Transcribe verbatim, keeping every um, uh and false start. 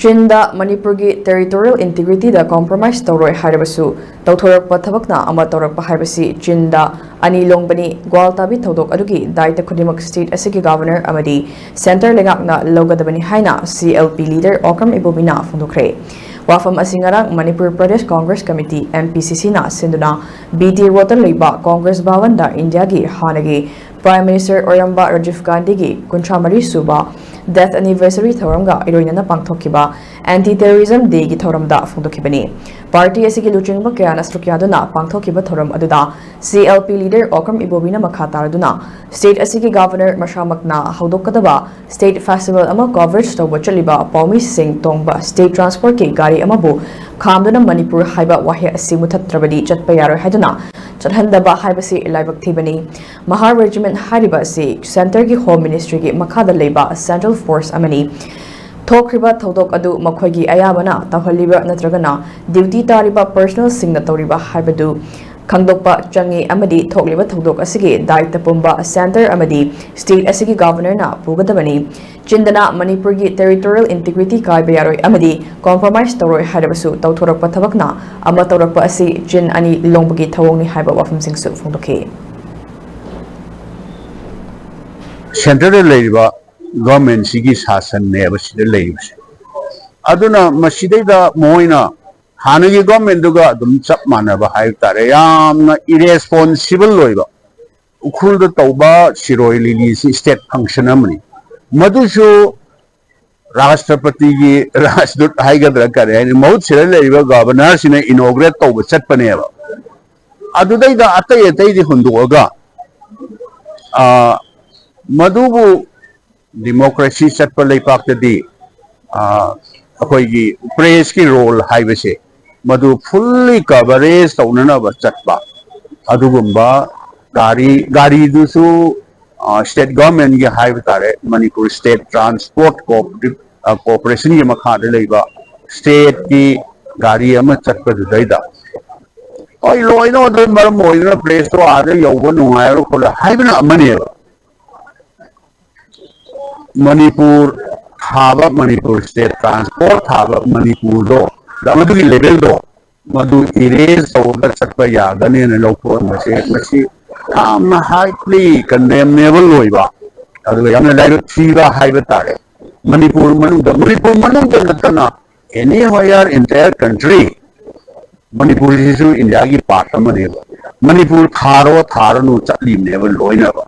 ꯆꯤꯟꯗ ꯃꯅꯤꯄꯨꯔꯒꯤ territorial integrityꯗ compromise ꯇꯧꯔꯣꯏ ꯍꯥꯏꯔꯕꯁꯨ, ꯇꯧꯊꯣꯔꯛꯄ ꯊꯕꯛꯅ ꯑꯃ ꯇꯧꯔꯛꯄ ꯍꯥꯏꯕꯁꯤ ꯆꯤꯟꯗ ꯑꯅꯤ ꯂꯣꯡꯕꯅꯤ꯫ ꯒ꯭ꯋꯥꯜ ꯇꯥꯕꯤ ꯊꯧꯗꯣꯛ ꯑꯗꯨꯒꯤ ꯗꯥꯏꯇ ꯈꯨꯗꯤꯡꯃꯛ state ꯑꯁꯤꯒꯤ governor ꯑꯃꯗꯤ centre ꯂꯩꯉꯥꯛꯅ ꯂꯧꯒꯗꯕꯅꯤ ꯍꯥꯏꯅ C L P leader Okram ꯏꯕꯣꯕꯤꯅ ꯐꯣꯡꯗꯣꯛꯈ꯭ꯔꯦ꯫ ꯋꯥꯐꯝ ꯑꯁꯤ ꯉꯔꯥꯡ Manipur Pradesh Congress Committee, M P C Cꯅ ꯁꯤꯟꯗꯨꯅ B T Roadꯇ ꯂꯩꯕ Congress ꯚꯋꯟꯗ ꯏꯟꯗꯤꯌꯥꯒꯤ ꯍꯥꯟꯅꯒꯤ Prime Minister ꯑꯣꯏꯔꯝꯕ ꯔꯥꯖꯤꯚ ꯒꯥꯟꯙꯤꯒꯤ ꯀꯨꯟꯊ꯭ꯔꯥ ꯃꯔꯤ ꯁꯨꯕ death anniversary ꯊꯧꯔꯝꯒ ꯏꯔꯣꯏꯅꯅ ꯄꯥꯡꯊꯣꯛꯈꯤꯕ Anti Terrorism Dayꯒꯤ ꯊꯧꯔꯝꯗ ꯐꯣꯡꯗꯣꯛꯈꯤꯕꯅꯤ꯫ Party ꯑꯁꯤꯒꯤ ꯂꯨꯆꯤꯡꯕ ꯀꯌꯥꯅ ꯁꯔꯨꯛ ꯌꯥꯗꯨꯅ ꯄꯥꯡꯊꯣꯛꯈꯤꯕ ꯊꯧꯔꯝ ꯑꯗꯨꯗ C L P leader Okram ꯏꯕꯣꯕꯤꯅ ꯃꯈꯥ ꯇꯥꯔꯗꯨꯅ state ꯑꯁꯤꯒꯤ governor ꯃꯁꯥꯃꯛꯅ ꯍꯧꯗꯣꯛꯀꯗꯕ state festival ꯑꯃ coverage ꯇꯧꯕ ꯆꯠꯂꯤꯕ ꯄꯥꯎꯃꯤꯁꯤꯡ ꯇꯣꯡꯕ state transportꯀꯤ ꯒꯥꯔꯤ ꯑꯃꯕꯨ ꯈꯥꯝꯗꯨꯅ ꯃꯅꯤꯄꯨꯔ ꯍꯥꯏꯕ ꯋꯥꯍꯩ ꯑꯁꯤ ꯃꯨꯊꯠꯇ꯭ꯔꯕꯗꯤ ꯆꯠꯄ ꯌꯥꯔꯣꯏ ꯍꯥꯏꯗꯨꯅ ꯆꯠꯍꯟꯗꯕ ꯍꯥꯏꯕꯁꯤ ꯂꯥꯏꯕꯛ ꯊꯤꯕꯅꯤ꯫ Mahar Regiment ꯍꯥꯏꯔꯤꯕ ꯑꯁꯤ centreꯒꯤ Home Ministryꯒꯤ ꯃꯈꯥꯗ ꯂꯩꯕ central force ꯑꯃꯅꯤ꯫ ꯊꯣꯛꯈ꯭ꯔꯤꯕ ꯊꯧꯗꯣꯛ ꯑꯗꯨ ꯃꯈꯣꯏꯒꯤ ꯑꯌꯥꯕꯅ ꯇꯧꯍꯜꯂꯤꯕ꯭ꯔꯥ ꯅꯠꯇ꯭ꯔꯒꯅ duty ꯇꯥꯔꯤꯕ personnelꯁꯤꯡꯅ ꯇꯧꯔꯤꯕ ꯍꯥꯏꯕꯗꯨ ꯈꯪꯗꯣꯛꯄ ꯆꯪꯏ ꯑꯃꯗꯤ ꯊꯣꯛꯂꯤꯕ ꯊꯧꯗꯣꯛ ꯑꯁꯤꯒꯤ ꯗꯥꯏꯇ ꯄꯨꯝꯕ centre ꯑꯃꯗꯤ state ꯑꯁꯤꯒꯤ governorꯅ ꯄꯨꯒꯗꯕꯅꯤ꯫ ꯆꯤꯟꯗꯅ ꯃꯅꯤꯄꯨꯔꯒꯤ territorial integrity ꯀꯥꯏꯕ ꯌꯥꯔꯣꯏ ꯑꯃꯗꯤ compromise ꯇꯧꯔꯣꯏ ꯍꯥꯏꯔꯕꯁꯨ, ꯇꯧꯊꯣꯔꯛꯄ ꯊꯕꯛꯅ ꯑꯃ ꯇꯧꯔꯛꯄ ꯑꯁꯤ ꯆꯤꯟ ꯑꯅꯤ ꯂꯣꯡꯕꯒꯤ ꯊꯧꯑꯣꯡꯅꯤ ꯍꯥꯏꯕ ꯋꯥꯐꯝꯁꯤꯡꯁꯨ ꯐꯣꯡꯗꯣꯛꯈꯤ꯫ Centreꯗ ꯂꯩꯔꯤꯕ governmentꯁꯤꯒꯤ ꯁꯥꯁꯟꯅꯦꯕ ꯁꯤꯗ ꯂꯩꯔꯤꯕꯁꯦ꯫ ꯑꯗꯨꯅ ꯃꯁꯤꯗꯩꯗ ꯃꯈꯣꯏꯅ ꯍꯥꯟꯅꯒꯤ governmentꯗꯨꯒ ꯑꯗꯨꯝ ꯆꯞ ꯃꯥꯟꯅꯕ ꯍꯥꯏꯕ ꯇꯥꯔꯦ, ꯌꯥꯝꯅ irresponsible ꯑꯣꯏꯕ꯫ ꯎꯈ꯭ꯔꯨꯜꯗ ꯇꯧꯕ ꯁꯤꯔꯣꯏ ꯂꯤꯂꯤꯁꯤ state function ꯑꯃꯅꯤ꯫ ꯃꯗꯨꯁꯨ ꯔꯥꯁꯇ꯭ꯔꯄꯇꯤꯒꯤ ꯔꯥꯖꯗꯨꯠ ꯍꯥꯏꯒꯗ꯭ꯔꯥ ꯀꯔꯤ ꯍꯥꯏꯅꯤ, ꯃꯍꯨꯠ ꯁꯤꯗ ꯂꯩꯔꯤꯕ governorꯁꯤꯅ inaugurate ꯇꯧꯕ ꯆꯠꯄꯅꯦꯕ꯫ ꯑꯗꯨꯗꯩꯗ ꯑꯇꯩ ꯑꯇꯩꯗꯤ ꯍꯨꯟꯗꯣꯛꯑꯒ, ꯑ, ꯃꯗꯨꯕꯨ democracy ꯆꯠꯄ ꯂꯩꯄꯥꯛꯇꯗꯤ, ꯑ, ꯑꯩꯈꯣꯏꯒꯤ pressꯀꯤ role ꯍꯥꯏꯕꯁꯦ ꯃꯗꯨ fully coverage ꯇꯧꯅꯅꯕ ꯆꯠꯄ꯫ ꯑꯗꯨꯒꯨꯝꯕ ꯒꯥꯔꯤ, ꯒꯥꯔꯤꯗꯨꯁꯨ, ꯑ, state governmentꯀꯤ ꯍꯥꯏꯕ ꯇꯥꯔꯦ, ꯃꯅꯤꯄꯨꯔ State Transport Cooperative, ꯑ, Corporationꯒꯤ ꯃꯈꯥꯗ ꯂꯩꯕ stateꯀꯤ ꯒꯥꯔꯤ ꯑꯃ ꯆꯠꯄꯗꯨꯗꯩꯗ, ꯍꯣꯏ, ꯂꯣꯏꯅ ꯑꯗꯨ ꯃꯔꯝ ꯑꯣꯏꯗꯨꯅ pressꯇꯣ ꯑꯥꯗ ꯌꯧꯕ ꯅꯨꯡꯉꯥꯏꯔꯣꯏ ꯈꯣꯠꯂꯣꯏ ꯍꯥꯏꯕꯅ ꯑꯃꯅꯦꯕ꯫ ꯃꯅꯤꯄꯨꯔ ꯊꯥꯕ ꯃꯅꯤꯄꯨꯔ ꯁ꯭ꯇꯦꯠ ꯇ꯭ꯔꯥꯟꯁꯄꯣꯔꯠ ꯊꯥꯕ ꯃꯅꯤꯄꯨꯔꯗꯣ, ꯃꯗꯨꯒꯤ ꯂꯦꯚꯦꯜꯗꯣ, ꯃꯗꯨ ꯏꯔꯦꯖ ꯇꯧꯔꯒ ꯆꯠꯄ ꯌꯥꯒꯅꯦꯅ ꯂꯧꯊꯣꯛꯍꯟꯕꯁꯦ, ꯃꯁꯤ ꯌꯥꯝꯅ ꯍꯥꯏꯠꯂꯤ ꯀꯟꯗꯦꯝꯅꯦꯕꯜ ꯑꯣꯏꯕ, ꯑꯗꯨꯒ ꯌꯥꯝꯅ ꯂꯥꯏꯕꯛ ꯊꯤꯕ ꯍꯥꯏꯕ ꯇꯥꯔꯦ꯫ ꯃꯅꯤꯄꯨꯔ ꯃꯅꯨꯡꯗ, ꯃꯅꯤꯄꯨꯔ ꯃꯅꯨꯡꯗ ꯅꯠꯇꯅ, ꯑꯦꯅꯤ ꯋꯦꯌꯥꯔ ꯏꯟꯇꯥꯌꯔ ꯀꯟꯇ꯭ꯔꯤ, ꯃꯅꯤꯄꯨꯔꯁꯤꯁꯨ ꯏꯟꯗꯤꯌꯥꯒꯤ ꯄꯥꯔꯠ ꯑꯃꯅꯦꯕ꯫ ꯃꯅꯤꯄꯨꯔ ꯊꯥꯔꯣ ꯊꯥꯔꯅꯨ ꯆꯠꯂꯤꯕꯅꯦꯕ ꯂꯣꯏꯅꯕ꯫